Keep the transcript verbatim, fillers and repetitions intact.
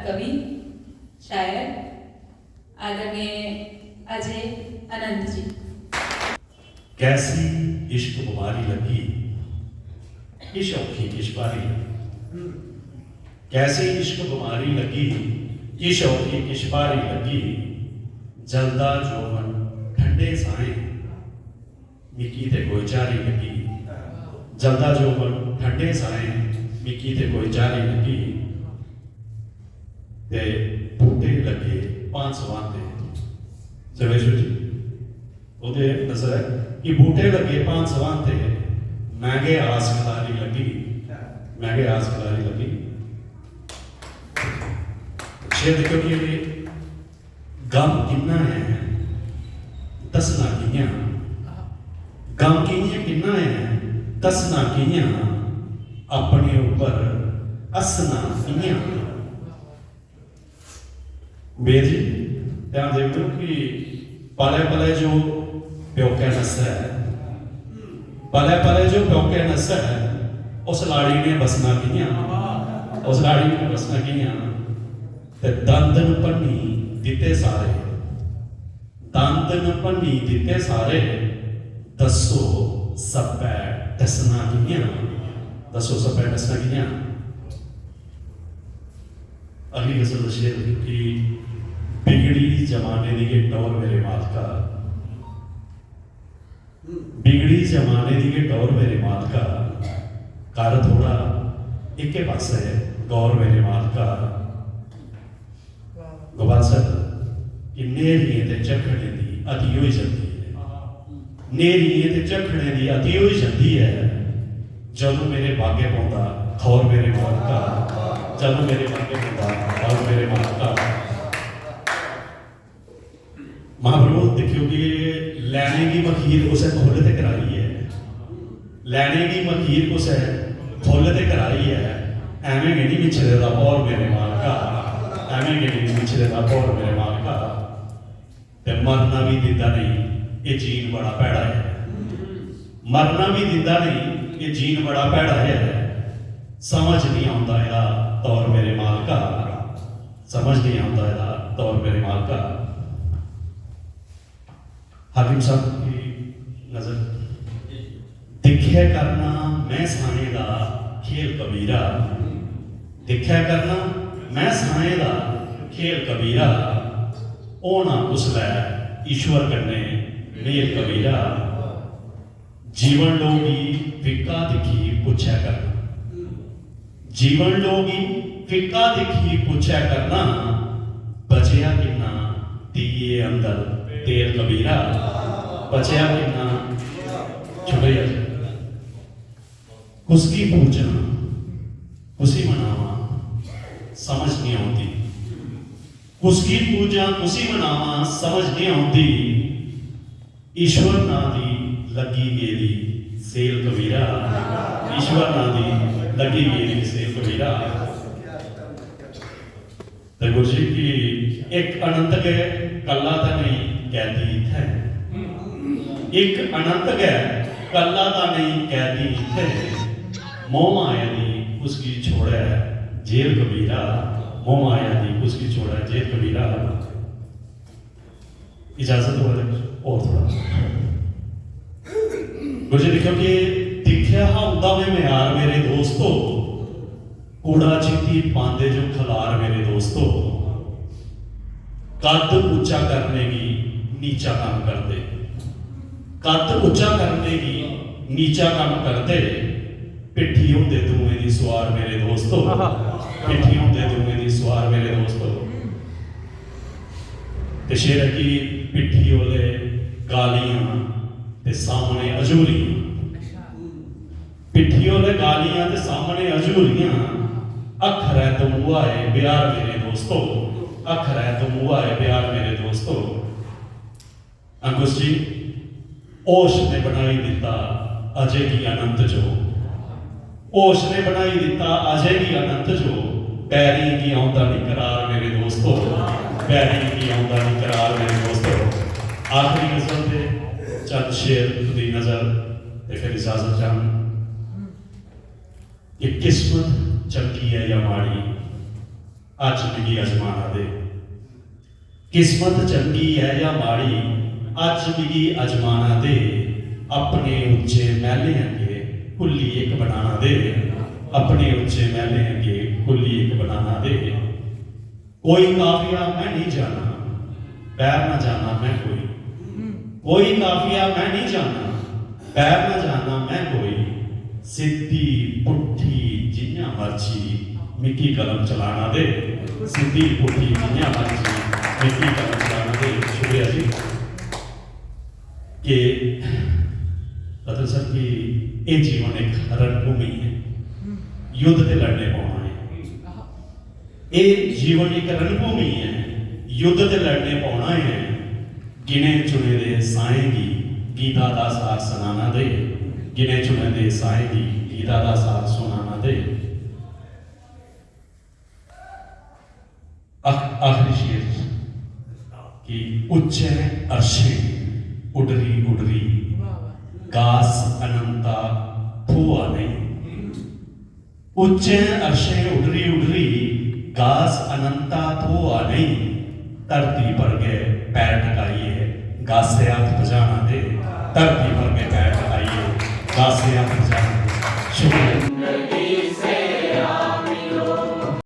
कवि, शायर आदरणीय अजय अनंत जी। कैसी इश्क बमारी लगी, किश औखी किश भारी लगी। कैसी इश्क बमारी लगी, किश औखी किश भारी लगी। जलदा जोवन ठंडे साहें, मिकी ते कोई झारी लगी। जलदा जोवन ठंडे साहें, मिकी ते कोई झारी लगी। ते बूटे लग्गे भांत सभांते। सर्वेश्वर जी, ओह्दे नजर ऐ कि बूटे लग्गे भांत सभांते, में गै आस खलारी लग्गी, में गै आस खलारी लग्गी। शेर दिक्खो कि गम किन्ना ऐ, दस्सना कि'यां? गम कि'यां, किन्ना ऐ, दस्सना कि'यां? अपने उप्पर हस्सना कि'यां? बेर जी, ध्यान देओ कि पलै पलै जो प्योकै नस्सै, पलै पलै जो प्योकै नस्सै, उस लाड़ी ने बस्सना कि'यां? उस लाड़ी ने बस्सना कि'यां? ते दंद न भन्नी दित्ते सारे, दंद न भन्नी दित्ते सारे, दस्सो सब्बै डस्सना कि'यां? दस्सो सब्बै डस्सना कि'यां? अगली गजल दा शेर कि बिगड़ी जमाने दी गै टौर मेरे मालका, बिगड़ी जमाने दी गै टौर मेरे मालका, कर थोड़ा इक्के पासै गौर मेरे मालका। गोपाल सर, कि नेरियें ते झक्खड़ें दी अति होई जंदी ऐ, नेरियें ते झक्खड़ें दी अति होई जंदी ऐ। जदूं मेरे बागे पौंदा खौर मेरे मालका, जदूं मेरे बागे पौंदा खौर मेरे मालका। महाप्रभु, दिक्खेओ कि लैने दी मखीर कुसै खु'ल्ल ते कराई ऐ, लैने दी मखीर कुसै खु'ल्ल ते कराई ऐ। ऐवें गै निं मिच्छरे दा भौर मेरे मालका, ऐवें गै निं मिच्छरे दा भौर मेरे मालका। ते मरना बी दिंदा नेईं, एह् जीन बड़ा भैड़ा ऐ। मरना बी दिंदा नेईं, एह् जीन बड़ा भैड़ा ऐ। समझ निं औंदा एह्दा तौर मेरे मालका, समझ निं औंदा एह्दा तौर मेरे मालका। हाकिम साहब की नजर। दिक्खै करना में साएं दा खेल कबीरा, दिक्खै करना में साएं दा खेल कबीरा, होना कुसलै ईश्वर कन्नै मेल कबीरा। जीवन लोगी फिक्का दिक्खी पुच्छै करना, जीवन लोगी फिक्का दिक्खी पुच्छै करना, बचेआ किन्ना दिये अंदर तेल कबीरा, बचेआ किन्ना। शुक्रिया जी। कुसकी पूजां कुसी मनावां समझ निं औंदी, कुसकी पूजां कुसी मनावां समझ निं औंदी। ईश्वर नां दी लग्गी गेदी सेल कबीरा, ईश्वर नां दी लग्गी गेदी सेल कबीरा। ते गुरु जी कि इक अनंत गै कल्ला तां नेईं कैदी इत्थै, इक अनंत गै कल्ला तां नेईं कैदी इत्थै, मोह माया दी उसगी छोड़ै जेल कबीरा, मोह माया दी उसगी छोड़ै जेल कबीरा। इजाजत होऐ ते होर थोह्ड़ा। गुरु जी दिक्खेओ कि दिक्खेआ हा उं'दा में म्यार मेरे दोस्तो, कूड़ा चिट्टी पांदे जो खलार मेरे दोस्तो। कद उच्चा करने गी नीचा कम्म करदे, कद उच्चा करने गी नीचा कम्म करदे। पिट्ठी होंदे दूएं दी सुआर मेरे दोस्तो, पिट्ठी होंदे दूएं दी सुआर मेरे दोस्तो। ते शेर ऐ कि पिट्ठी ओले गालियां ते सामने अजूरियां, पिट्ठी ओले गालियां ते सामने अजूरियां। अक्खरै तूं बुआए प्यार मेरे दोस्तो, अक्खरै तूं बुआए प्यार मेरे दोस्तो। अंकुश जी, होश ने बनाई दित्ता अजय गी अनंत जो, होश ने बनाई दित्ता अजय गी अनंत जो। बैरियें गी औंदा निं करार मेरे दोस्तो, बैरियें गी औंदा निं करार मेरे दोस्तो। आखिरी गजल दे चंद शेर तुं'दी नजर ते फिर इजाजत चाहूँ कि किस्मत चंगी ऐ जां माड़ी, अज्ज मिगी अजमाना दे। किस्मत चंगी ऐ जां माड़ी, अज्ज मिगी अजमाना दे। अपने उच्चे मैह्लें अग्गें कुल्ली इक बनाना दे। अपने उच्चे मैह्लें अग्गें कुल्ली इक बनाना दे। कोई काफिया में नहीं जाना, पैर ना जाना मैं कोई। कोई काफिया में नहीं जाना, पैर ना जाना मैं कोई। सिद्धी पुट्ठी जियां मर्जी मिकी कलम चलाना दे। सिद्धी पुट्ठी जियां मर्जी मिकी कलम चलाना दे। शुक्रिया जी। कि रतन सर कि एह् जीवन इक रणभूमि ऐ, युद्ध ते लड़ने पौना ऐ। एह् जीवन इक रणभूमि ऐ, युद्ध ते लड़ने पौना ऐ। गिने चुने दे साहें गी गीता दा सार सनाना दे। गिने चुने दे साहें गी गीता दा सार सुनाना दे। आख-, आखिरी शेर कि उच्चे अर्शें उडरी उडरी गास अनंता थ्होआ नेईं। उच्चे अर्शें उडरी उडरी गास अनंता थ्होआ नेईं। धरती पर गै पैर टकाइयै गासै हत्थ पजाना दे। धरती पर गै पैर टकाइयै गासै हत्थ पजाना